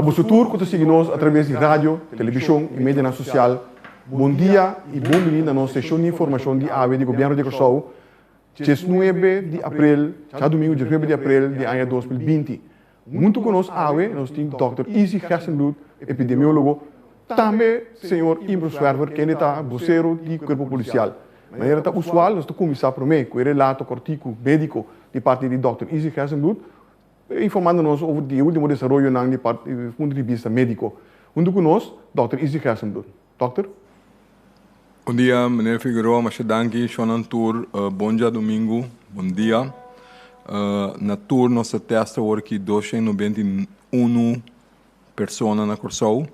boso tur ku ta sigui nos a traves di radio, televishon i medianan sosial, bon dia i bon bini na nos seshon di informashon di awe di Gobièrnu di Kòrsou, 19 di aprel, djadumingu 19 di aprel di aña 2020. Huntu ku nos awe nos tin Dòkter Izzy Gerstenbluth, epidemiólogo, tambe señor Imro Zwerver kende ta bosero di Kuerpo Polisial. Manera ta usual nos ta kuminsá promé ku e relato kòrtiku médiko di parti di Dòkter Izzy Gerstenbluth, informando nos over di e último desaroyonan di parti di punto di bista médiko. Huntu ku nos Dòkter Izzy Gerstenbluth. Dòkter. Bon dia meneer Figueroa, masha danki shonnan tur, bon djadumingu, bon dia. Na tur nos ta test awor ki 291 persona na Kòrsou.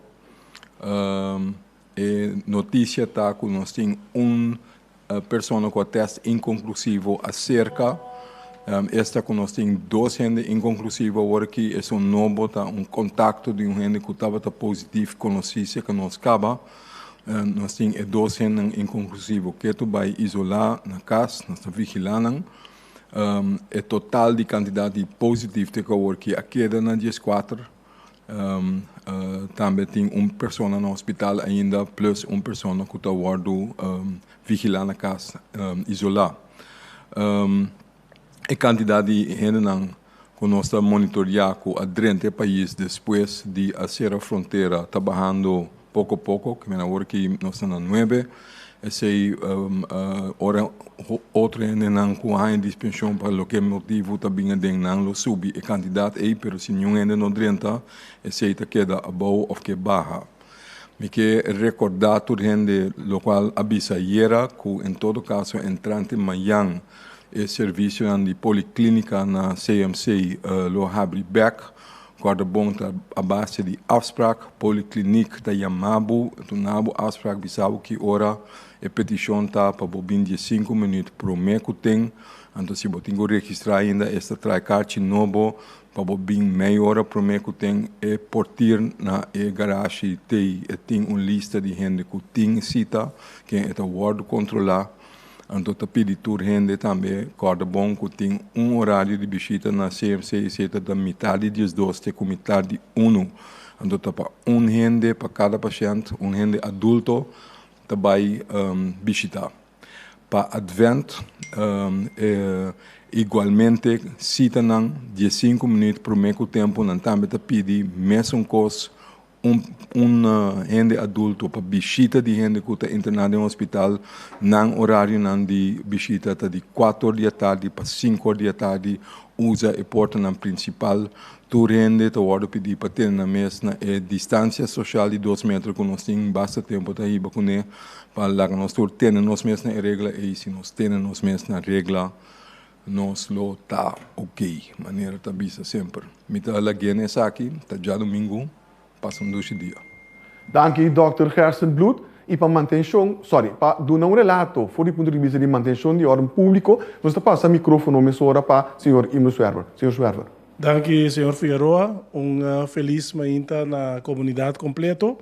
E notisia ta ku nos tin un persona ku a test inkonklusivo aserka. Esta ku nos tin dos hende inkonklusivo awor aki, esun nobo ta un kontakto di un hende ku tabata positif konosí serka nos kaba. Nos tin e dos hendenan inkonklusivo ketu bai isolá na kas, nos ta vigilá nan. E total di kantidat di positif te ku awor ki a keda na 14. Tambe tin un persona na hospital ainda plus un persona ku ta wòrdu vigilá na kas isolá. E kantidat di hendenan ku nos ta monitoriá ku a drenta e pais despues di a sera frontera ta bahando poko poko, ke men awor ki nos ta na nuebe. Esei ora otro hendenan ku haña dispenshon pa loke motibu ta bin aden nan lo subi e kantidat ei, pero si niun hende no drenta esei ta keda abou òf ke baha. Mi ke rekordá tur hende lokual a bisa ayera ku en todo kaso entrante mayan e servisionan di poliklínika na CMC lo habri bèk. Kòrda bon ta a base di afsprak, polikliniek ta yama bo, duna bo afsprak, bisa bo ki ora e petishon ta pa bo bin 15 minüt promé ku ten. Anto si bo tin ku registrá ainda es ta trae karchi nobo pa bo bin mei ora promé ku ten. E portir na e garashi t'ei e tin un lista di hende ku tin sita ken e ta wòrdu kontrolá. Anto ta pidi tur hende tambe kòrda bon ku tin un orario di bishita na CMC i esei ta da mitar di 12 te ku mitar di unu. Anto ta pa un hende pa kada pashènt, un hende adulto ta bai bishita. Pa Advent igualmente sitanan 15 minüt promé ku tempu nan tambe ta pidi mesun kos. Un hende adulto pa bishita di hende ku ta interná den hospital, nan orarionan di bishita ta di kuater or di atardi pa sinku or di atardi. Usa e portanan prinsipal. Tur hende ta wòrdu pidí pa tene nan mes na e distansia sosial di 2 metro ku nos tin basta tempu ta hiba kuné pa laga nos tur tene nos mes na e regla ei. Si nos tene nos mes na regla, nos lo ta ok, manera ta bisa semper. Mi ta lag'é na esaki, ta djadumingu, pasa un dushi dia. Danki Dòkter Gerstenbluth i pa mantenshon, sorry, pa duna un relato for di punto di bista di mantenshon di órden públiko, nos ta pasa mikrófono mesora pa señor Imro Zwerver. Señor Zwerver. Danki señor Figueroa, un felis mainta na komunidat kompleto.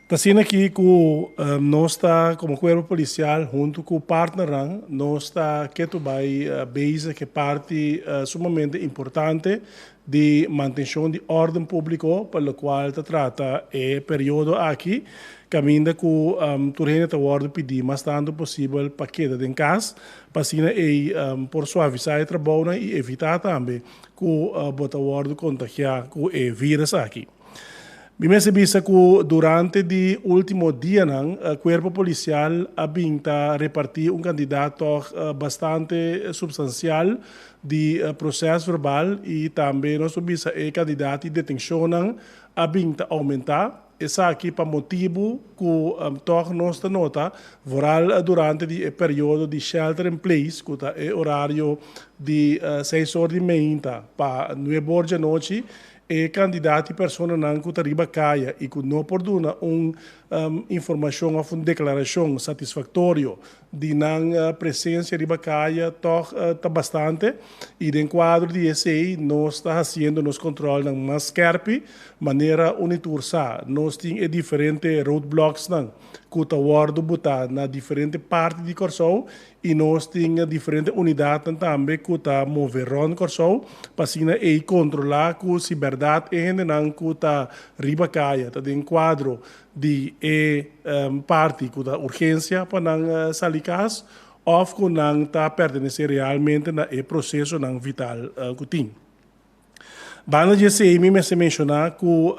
Ta asina aki ku nos ta komo kuerpo polisial huntu ku partnernan nos ta ketu bai bezig ku e parti sumamente importante di mantenshon di órden públiko pa lokual ta trata e periodo aki kaminda ku tur hende ta wòrdu pidí mas tantu posibel pa keda den kas pa asina ei por suavisá e trabounan i evitá tambe ku bo ta wòrdu kontagiá ku e vírus aki. Mi mester bisa ku durante di último dianan Kuerpo Polisial a bin ta repartí un kantidat tòg bastante supstansial di proses verbal i tambe nos por bisa e kantidat di detenshonnan a bin ta oumentá. Esaki pa motibu ku tòg nos ta nota vooral durante di e periodo di shelter in place ku ta e orario di seis or di meinta pa nuebe or djanochi. E kandidat di personanan ku ta riba kaya i ku no por duna un informashon òf un deklarashon satisfaktorio di nan presensia riba kaya tòg ta bastante i den kuadro di esei nos ta hasiendo nos kòntròlnan mas skèrpi manera un i tur sa. Nos tin e diferente roadblòksnan ku ta wòrdu butá na diferente parti di Kòrsou I nos tin diferente unidatnan tambe ku ta move rònt Kòrsou pa asina ei kontrolá ku si bèrdat e hendenan ku ta riba kaya ta den kuadro di e parti ku ta urgensia pa nan sali kas òf ku nan ta pertenesé realmente na e prosesonan vital ku tin. Banda di esei mi mester menshoná ku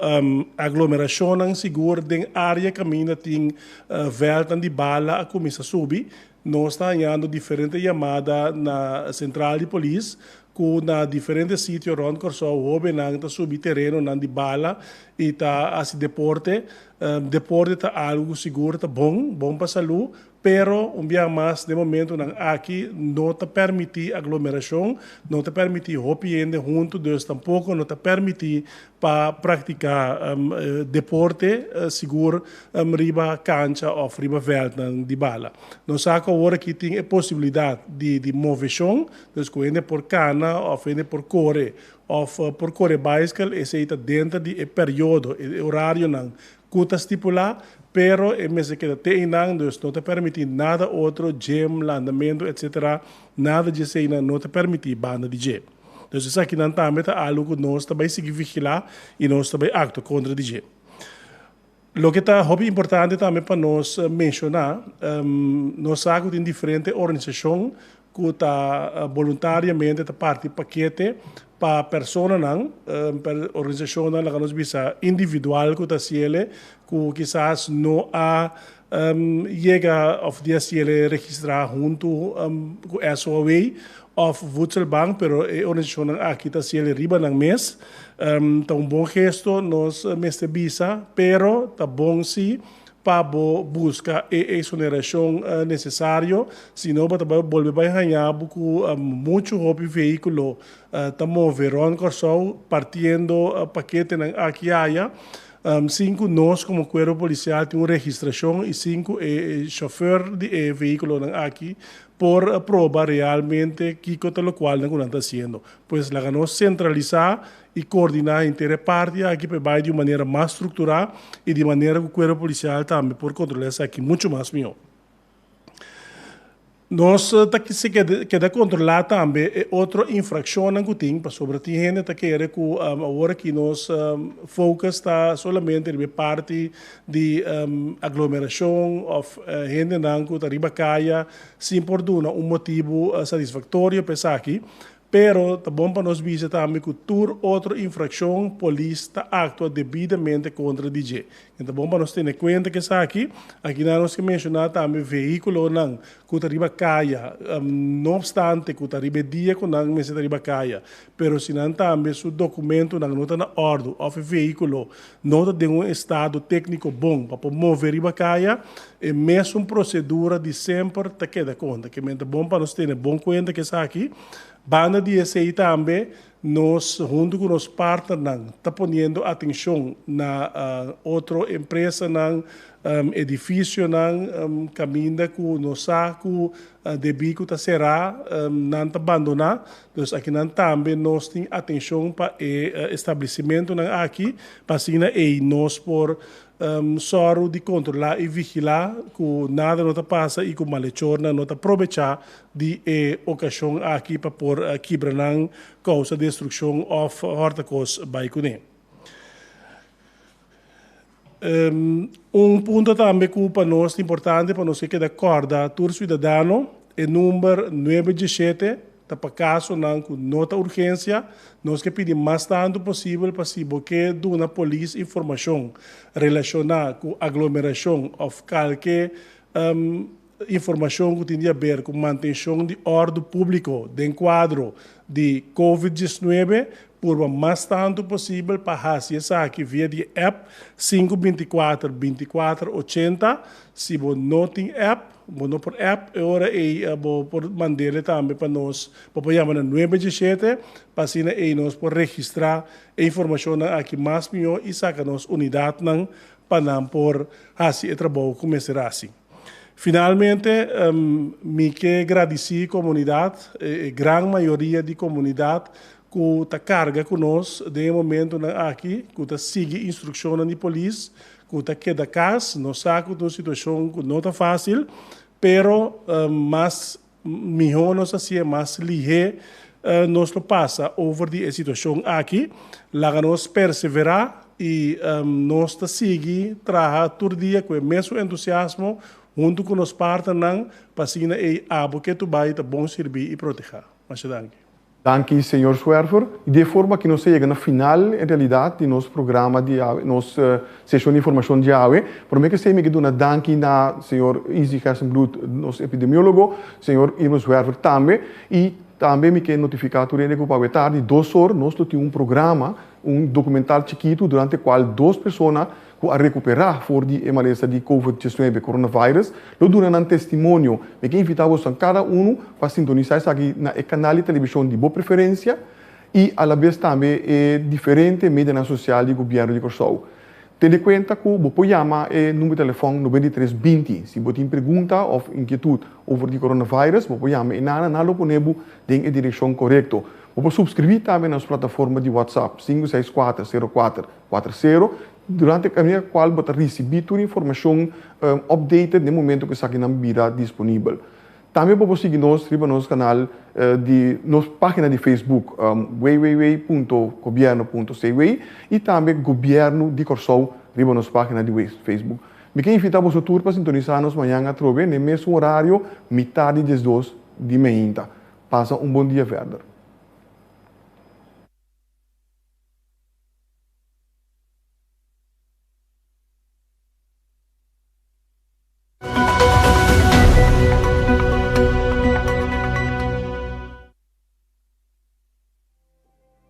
aglomerashonnan sigur den área kaminda tin vèltnan di bala a kuminsá subi. Nos ta hañando diferente yamada na sentral di polis ku na diferente sitio rònt Kòrsou hóbennan ta subi terenonan di bala i ta hasi deporte. Deporte ta algu ku sigur ta bon, bon pa salú, Pero, un biaha mas, den momentonan aki no ta permití aglomerashon, no ta permití hopi hende huntu, dus tampoko no ta permití pa praktiká deporte sigur riba kancha òf riba vèltnan di bala. Nos sa ku awor aki tin e posibilidat di di moveshon, dus ku hende por kana òf hende por kore òf por kore baiskel, esei ta denter di e periodo, e orarionan Ku ta stipulá, pero e mester keda te einan, dus no ta permití nada otro, gym, landamentu, etc. Nada di eseinan no ta permití banda di dje. Dus esakinan tambe ta algu ku nos ta bai sigui vigilá i nos ta bai aktua kontra di dje. Loke ta hopi importante tambe pa nos menshoná, nos sa ku tin diferente organisashon ku ta boluntariamente ta parti pakete pa personanan, pa organisashonnan laga nos bisa individual ku ta hasiele ku kisas no a yega òf di hasiele registrá huntu ku SOAW òf Voedselbank pero e organisashonnan aki ta hasiele riba nan mes. Ta un bon gesto nos mester bisa pero ta bon si pa bo buska e exoneracion necesario, sino bo ta bai bolbe bai haña bo cu mucho hopi vehiculo ta move rond Corsou partiendo paketenan aki aya, sin cu nos como cuerpo policial tin un registracion y sin cu e chofer di e vehiculonan aki por proba realmente kico ta locualnan cu nan ta haciendo. Pues laga nos centralisa i koordiná henter e parti aki pa e bai di un manera mas strukturá i di manera ku kuerpo polisial tambe por kontrolá esaki muchu mas mihó. Nos ta keda kontrolá tambe e otro infrakshonnan ku tin pasobra tin hende ta kere ku awor aki nos focus ta solamente riba e parti di aglomerashon òf hendenan ku ta riba kaya sin por duna un motibu satisfaktorio pa esaki. Pero ta bon pa nos bisa tambe ku tur otro infrakshon polis ta aktua debidamente kontra di dje. I ta bon pa nos tene kuenta ku esaki. Akinan nos ke menshoná tambe vehíkulonan ku ta riba kaya, no opstante ku ta riba e dia ku nan mester ta riba kaya, pero si nan tambe su dokumentunan no ta na òrdu òf e vehíkulo no ta den un estado tékniko bon pa por move riba kaya, e mesun prosedura di semper ta keda konta. Ke men ta bon pa nos tene bon kuenta ku esaki. Banda di esei tambe nos huntu ku nos partnernan ta poniendo atenshon na otro empresanan, edifisionan kaminda ku nos sa ku debí ku ta será nan ta bandoná. Dus akinan tambe nos tin atenshon pa e establesimentunan aki pa asina ei nos por sòru di kontrolá i vigilá ku nada no ta pasa i ku malechornan no ta probechá di e okashon aki pa por kibra nan, kousa destrukshon òf hòrta kos bai kuné. Un punto tambe ku pa nos ta importante pa nos ke keda kòrda tur siudadano, e number nuebe dieshete ta pa kasonan ku no ta urgensia. Nos ke pidi mas tantu posibel pa si bo ke duna polis informashon relashoná ku aglomerashon òf kalke informashon ku tin di aber ku mantenshon di òrdu públiko den kuadro di Covid 19, purba mas tantu posibel pa hasi esaki via di e app sinku 24 24 80. Si bo no tin app, bo no por app, e ora ei bo por mand'e tambe pa nos, bo por yama na nuebe diesshete pa asina ei nos por registrá e informashonnan aki mas mihó i saka nos unidatnan. pa nan por hasi e trabou ku mester hasi. Finalmente, mi ke gradisí komunidat, e gran mayoria di komunidat ku ta karga ku nos den e momentunan aki, ku ta sigui instrukshonnan di polis, ku ta keda kas. Nos sa ku ta un situashon ku no ta fásil, pero mas mihó nos hasié, mas lihé nos lo pasa over di e situashon aki. Laga nos perseverá i nos ta sigui traha tur dia ku e mesun entusiasmo huntu ku nos partnernan pa asina ei abo ke tu bai ta bon sirbí i protehá. Masha danki. Danki señor Zwerver. Y di e forma aki nos a yega na final en realidad di nos programa di awe, nos sesion di informacion di awe. Prome ke esey mi ke duna danki na señor Izzy Gerstenbluth, nos epidemiologo, señor Irma Zwerver tambe. Y tambe mi ke notifica tur hende ku pa awe tardi dos or nos lo tin un programa, un documental chikitu durante cual dos persona ku a rekuperá for di e malesa di Covid diesnuebe, coronavirus, lo duna nan testimonio. Mi ke invitá boso kada unu pa sintonisá esaki na e kanal di televishon di bo preferensia i alabes tambe e diferente medianan sosial di Gobièrnu di Kòrsou. Tene kuenta ku bo por yama e number di telefòn 93 20 si bo tin pregunta òf inkietut over di coronavirus, bo por yama e nana, nan lo pone bo den e direkshon korekto. Bo por supskribí tambe na nos plataforma di WhatsApp, sinku seis kuater sero kuater kuater sero, durante kaminda kual bo ta risibí tur informashon updated na e momento ku esakinan bira disponibel. Tambe bo por sigui nos riba nos kanal di nos página di Facebook www punto gobierno punto cw i tambe Gobièrnu di Kòrsou riba nos página di Facebook. Mi ke invitá boso tur pa sintonisá nos mañan atrobe na e mesun orario, mitar di diesdos di meinta. Pasa un bon dia verder.